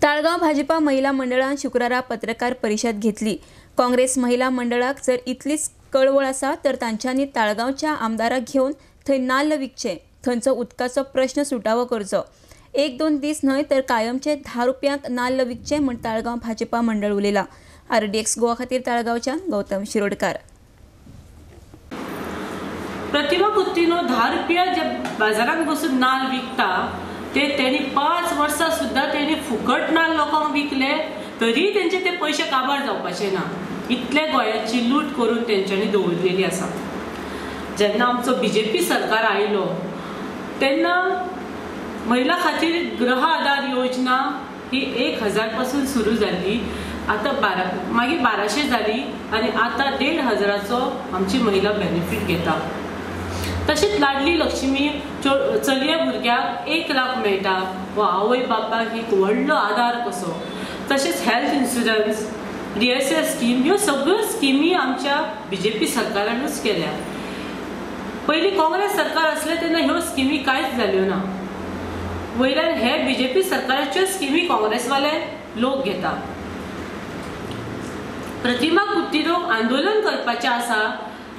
ताळगांव भाजपा महिला मंडळान शुक्रारा पत्रकार परिशद घेतली। काँग्रेस महिला मंडळाक जर इतलीच कळवळ आसा तर तांच्यांनी ताळगांवच्या आमदाराक घेवन थंय नाल्ल विकचे, थंयचो उदकाचो प्रश्न सुटावो करचो। एक दोन दीस न्हय तर कायमचे 10 रुपयांक नाल्ल विकचे म्हूण ताळगांव भाजपा मंडळ उलयला। आरडीएक्स गोवा खातीर ताळगांवच्यान गौतम शिरोडकार। प्रतिमा कुतिन्हो 10 रुपया जे बाजारात बसून नाल विकता ते त्यांनी 5 वर्सां सुद्धा त्यांनी फुकट नाल लोकांक विकले तरी तेंचे ते पयशे काबार जावपाचे ना। इतले गोंयाची लूट करून तेंच्यांनी दवरलेली आसा। जेन्ना आमचो बीजेपी सरकार आयलो तेन्ना महिला खातीर गृह आधार योजना ही 1000 पासून सुरू जाली, आतां मागीर 1200 जाली आनी आतां 1500 आमची महिला बेनिफीट घेता। तशेंच लाडली लक्ष्मी चलये भुरग्याक 1 लाख मेळटा वा आवय बापाक एक व्हडलो आदार कसो। तशेंच हेल्थ इन्शुरन्स, DSS scheme, ह्यो सगळ्यो स्किमी आमच्या बीजेपी सरकारानूच केल्या। पयलीं काँग्रेस सरकार आसलें तेन्ना ह्यो स्किमी कांयच जाल्यो ना। वयल्यान हे बीजेपी सरकाराच्यो स्किमी काँग्रेसवाले लोक घेता। प्रतिमा कुतिन्होक आंदोलन करपाचें आसा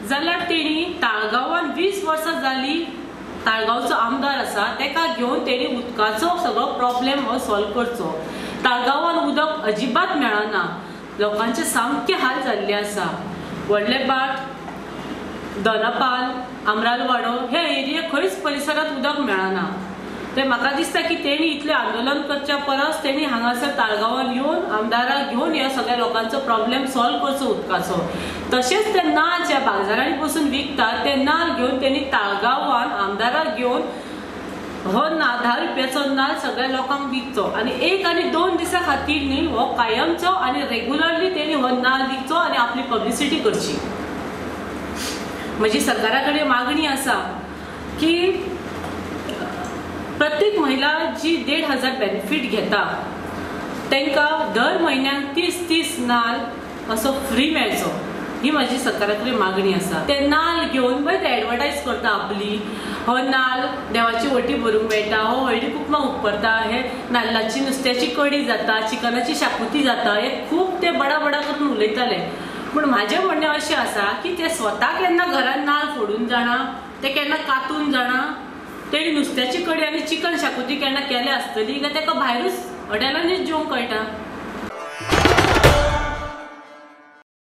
जाल्यार तेणी ताळगांवान 20 वर्सां जाली ताळगांवचो आमदार आसा तेका घेवन तेणी उदकाचो सगळो प्रॉब्लेम हो सॉल्व करचो। ताळगांवान उदक अजिबात मेळना, लोकांचे सामके हाल जाल्ले आसा। व्हडले बाट, दोनापाल, आमरालवाडो ह्या एरिया खंयच परिसरांत उदक मेळना। ते म्हाका दिसता की तेणी इतलें आंदोलन करच्या परस तेणी हांगासर ताळगांवान येवन आमदाराक घेवन ह्या सगळ्या लोकांचो प्रॉब्लेम सॉल्व करचो उदकाचो। तशेंच ते नाल ज्या बाजारांनी बसून विकतात ते नाल घेवन तेणी ताळगांवान आमदाराक घेवन हो ना 10 रुपयाचो नाल सगळ्या लोकांक विकचो आनी 1 आनी 2 दिसां खातीर न्ही, हो कायमचो आनी रेगुलरली तेणी हो नाल विकचो आनी आपली पब्लिसिटी करची। म्हजी सरकारा कडेन मागणी आसा की प्रत्येक महिला जी 1500 बेनिफीट घेता तांकां दर म्हयन्याक 30-30 नाल असो फ्री मेळचो, ही म्हजी सरकारा कडेन मागणी आसा। ते नाल घेवन पळय ते एडवर्टायज करता आपली, हो नाल देवाची वटी भरूंक मेळटा, हो हळदी कुकमा उपरता, हे नाल्लाची नुस्त्याची कडी जाता, चिकनाची शाकुती जाता, हे खूब ते बडा बडा करून उलयताले। पूण म्हाजें म्हणणें अशें आसा की ते स्वता केन्ना घरान नाल फोडून जाणा, ते केन्ना कातून जाणा, तेणी नुस्त्याची कडी आनी चिकन शाकुती केन्ना केल्या आसतली काय ताका भायरूच हॉटेलांनीच जेवंक कळटा।